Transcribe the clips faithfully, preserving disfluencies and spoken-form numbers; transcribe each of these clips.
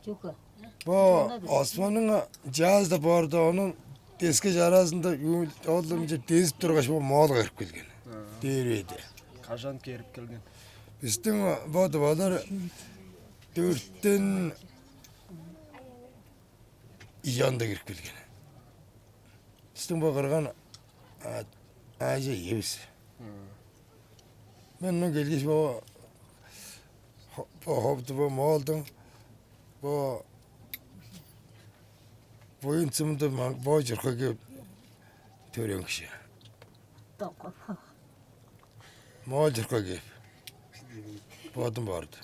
Чүге? Бо Османның чаазы-даа барды, ону дески чаразында ол ынча дезип тургаш, бо Моолга кирип келген. Дээр бе ийди. Кажан кирип келген? Бистиң бо тывалар дөрттен ийи онда кирип келген. Бистиң бо кырган, а, аажы ийи бис. Мен, мен келгеш, бо, бо ховду, бо Моолдуң, бо буюн сымды бо чурукка кээп төрээн кижи. Докон. Моол чурукка кээп, бодум барды.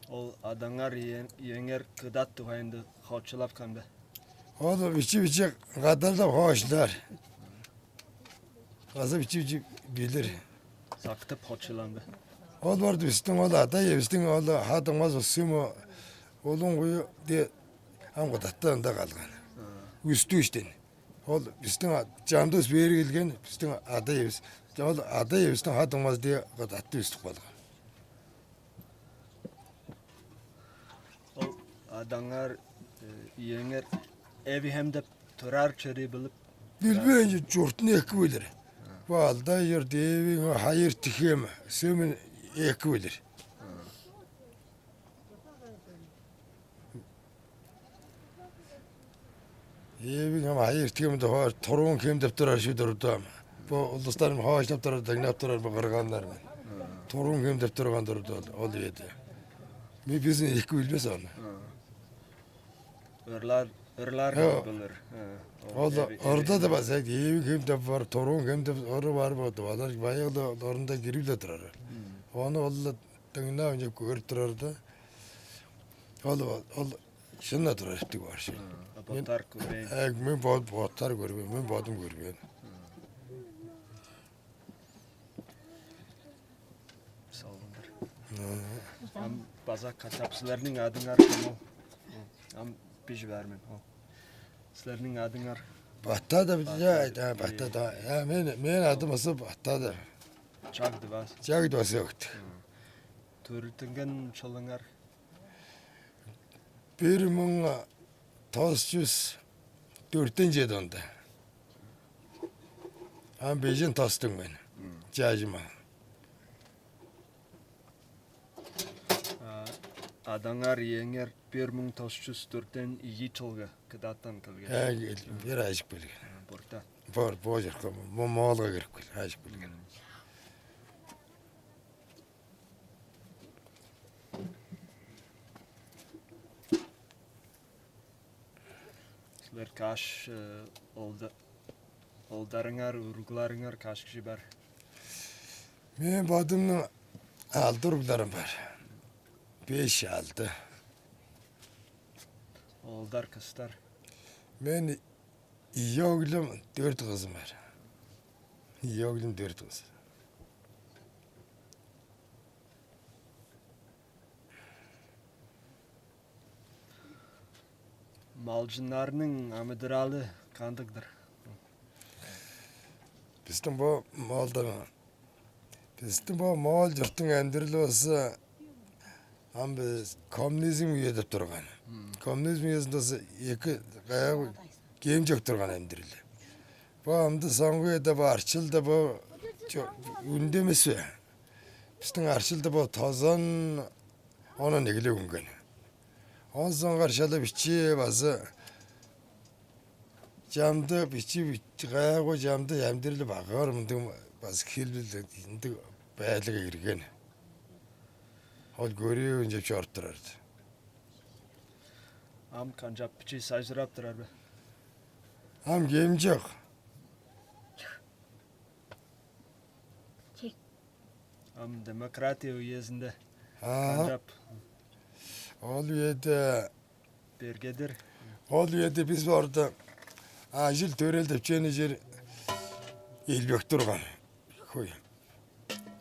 Ол адаңар, иең-, иеңер Кыдат дугайында хоочулапкан бе? Ол бичи-бичи кадарлап хоочулаар. База бичи-бичи билир. Сактып хоочулаан бе? Ол барды бистиң, ол ада-иевистиң, ол ха-дуңмазы Сыма, Улун-Куюу де, ам Кыдатта ында калган. Үстүштен. Ол бистиң а-, чамдыывыс бээр келген, бистиң ада-иевис. Ол ада-иевистиң ха-дуңмазы де Кыдатты үстүп калган. Ол адаңар, э, иеңер Эви-Хем деп турар черин билип? Билбейн, чуртун эки билир. Бо Алдай чурт, Эви-Хем, Хайыр-Тихем, Сөмүн эки билир. Эви-Хем, Хайыр-Тихем деп, Туруун-Хем деп турар чүве турду ам. Бо улустар хоочулап турар, дыңнап турар бо кырганнарны. Туруун-Хем деп турган турду ол, ол үеде. Мен, бис эки билбес ону. Ырлар, ырлар билир. Ол ырда-даа база Эви-Хем деп бар, Туруун-Хем деп ыры бар болду. Олар баягы-ла орнунда кирип-ле турар. Ону ол-ла дыңнап, ынча көрүп турар-да. Ол, ол шын-на турар эптиг бар шын. А боттар көрбээн. Э, мен бо-, боттар көрбээн, мен бодум көрбээн. Салгындар. Ам база катап силерниң адыңар кым ол? Ам бижи баар мен ол. Силерниң адыңар? Батта-даа, Батта, я, Батта. Я, мен, мен адым ысы Батта-дыр. Чагды бас. Чагды бас өктү. Төрүттүнген чылыңар? Бир муң тос чүс дөртен чеди онда. Ам бежен тостуң мен. Чажыма. А, адаңар, иеңер бир муң тос чүс дөртен ийи чылгы Кыдаттан келген. Э, бир ажып келген. Борта. Бор, божырка, Моолга кирип келген, ажып келген. Силер каш, э, олда-, олдарыңар, уругларыңар каш кижи бар? Мен бодумнуң алды уругларым бар. Беш, алды. Олдар, кыстар? Мен ийи оглум, дөрт кызым бар. Ийи оглум, дөрт кыз. Малчыннарның амыдыралы кандыг-дыр? Бистиң бо Моолдуң, бистиң бо Моол чурттуң амыдыралы болза, ам бис коммунизм үе деп турган. Коммунизм үезинде болза эки, каяа, кемчек турган амыдыралы. Бо амды соңгу үеде бо арчылда бо чо-, үндемес бе? Бистиң арчылда бо тозан, онон эгелеп үнген. Оон соңгаар шала бичии база чамдык, бичии, бичии кайгы чамдык амыдыралы багаар, мындыг база хил-биле ындыг байдалга кирген. Ол көрүү ынчап чоруп турар-дыр. Ам канчап, бичии сайзырап турар бе? Ам кем чок. Ам демократия үезинде канчап? Ол үеде бергедир. Ол үеде бис орда ажыл-төрел деп чүвени чер илбек турган. Хой.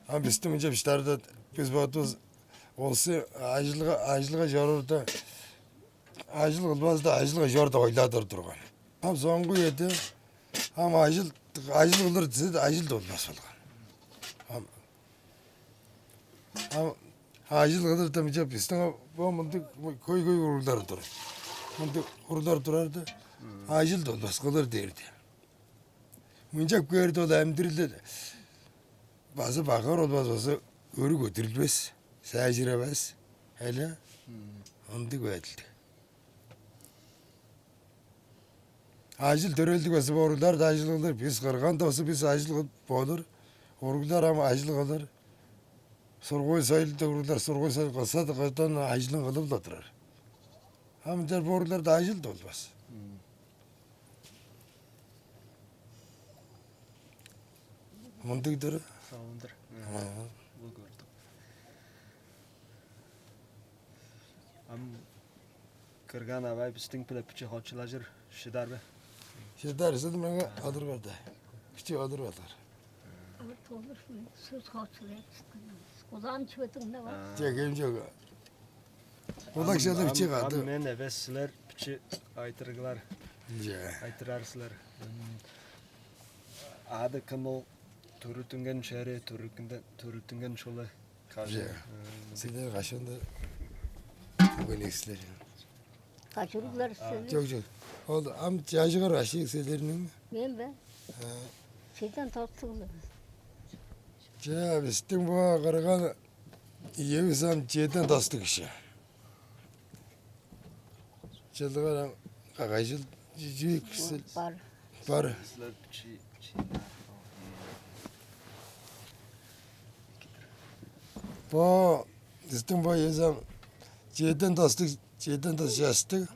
Ам бистиң мынча бистарда бис бодувус олсы ажылга, ажылга чорурда, ажыл кылбазда, ажылга чорда ойладыр турган. Ам соңгу үеде ам ажыл, ажыл кылыр дизе, ажыл да болбас болган. Ам, ам Ажыл кылырда мынча бистиң бо мындыг хөй-хөй уруглар тур. Мындыг уруглар турарда, ажыл долбас кылыр дээрди. Мынчап көөрде ол амдырылды база багар болбас, база өрү көдүрүлбес, саажырабас. Эле ындыг байдылды. Ажыл төрелдиг база боруглар-да ажыл кылыр, бис кырган дозу бис ажыл кылып болур, уруглар ам ажыл кылыр. Сургуй сойлуг уруглар сургуй сойлуг кылса-даа кырдан ажылын кылып-ла турар. Ам ынчаар боругларда ажыл долбас. Мындыг-дыр. Салындыр. Бу көрдүк. Ам кырган авай бистиң-биле биче хочулажыр шыдар бе? Шыдар сыды меңе алыр барда. Биче алыр алар. Ат олур сөс хочулай чыткан. Улам чыдыңна бар. Жегем жок. Улак жада биче кады. Мен эвес силер биче айтырыглар. Же. Айтырар силер. Ады кым ол? Төрүттүнген шери, төрүттүнген төрүттүнген шолай. Же. Силер кашанда бүгүн эксилер. Качырыглар силер. Жок, жок. Ол ам жажыгар ашык силерниң. Мен бе? Сиден тостуглар. Же, бистиң бу кырган иевис ам чеден тостуг кижи. Чылдыгар ам кагай чыл жүүк сил бар. Бар. Бо бистиң бо эзем чеден тостуг, чеден тос частыг.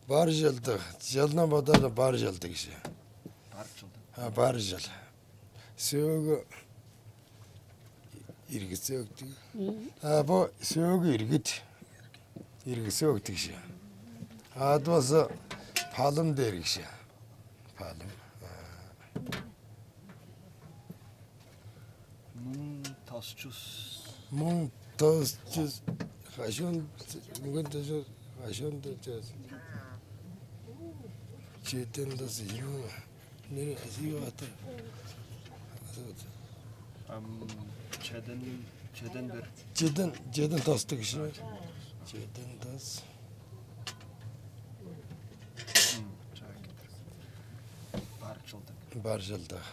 Бар жылдыг, жылдан бодаар бар жылдыг кижи. Бар жылдыг. А, бар жыл. Сөөгү иргит сөөгтүг. А бо сөөгү иргит. Иргит сөөгтүг кижи. Ады болза палым дээр кижи. Палым. Муң тос чүс. Муң тос чүс. Кашон муң тос чүс. Кашон да чүс. Чеден да сыйы. Нери сыйы аты. Ам чеден чеден бир. Чеден чеден тостуг кижи. Чеден тос. Бар жылдык. Бар жылдык.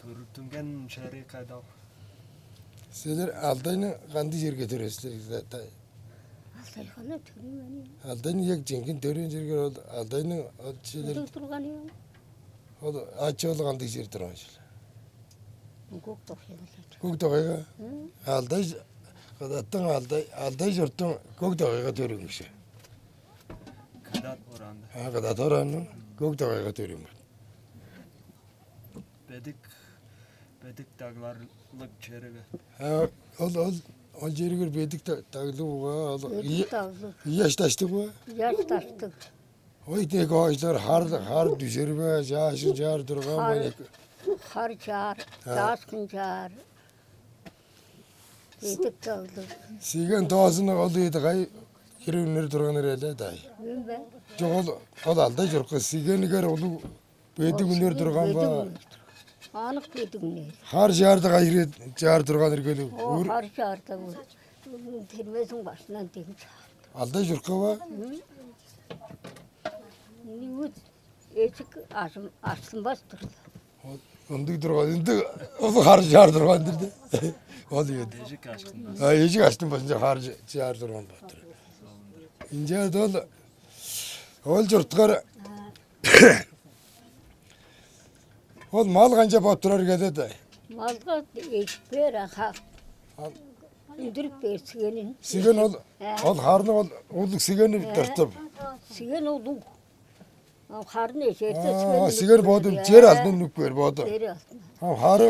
Төрүттүнген шери кайдал? Силер Алтайны кандыг жерге төрөстүр? Алтайга төрүнген. Алтайны як жеңген төрөөн жерге ол Алтайны ол челер. Турган. Ол ачы ол кандыг жер турган жер? Көк токайга. Көк токайга. Алдай кыдаттың алдай алдай журттуң көк токайга төрүнгүшү. Кыдат оранды. А кыдат оранның көк токайга төрүнгү. Бедик бедик дагларлык череге. А ол ол ол жерге бедик даглы уга ол. Бедик даглы. Яш таштык уга. Яш таштык. Ой, дег оождар хар хар дүжер бе, жаашын чаар турган бе? Хар чаар, жаашкын чаар. Эдик калды. Сиген доозуну ол ийди кай кирип үнер турган эреле дай. Мен бе? Жок ол ол алдай чурукка сигенигер улуг бедик үнер турган ба? Аныкы бедик үнер. Хар чаарда кайры чаар турган эргелиг. О хар чаарда бу. Термезиң башынан дең чаар. Алдай чурукка ба? Эжик ажым аштынбас турду. Ындыг турган, ындыг улуг хары чаар турган дирди. Ол ийет. Эжик аштынбас. А эжик аштынбас, ынча хары чаар турган болуптур. Ынча ол ол чурткар ол мал канча боп турар кеде да. Малга эжик бээр аха. Үндүрүп бээр сигенин. Сиген ол ол харны ол улуг сигени тыртып. Сиген улуг. Харын эжерде. Сигер боду жер алтын нүк бер боду. Жер алтын. Хары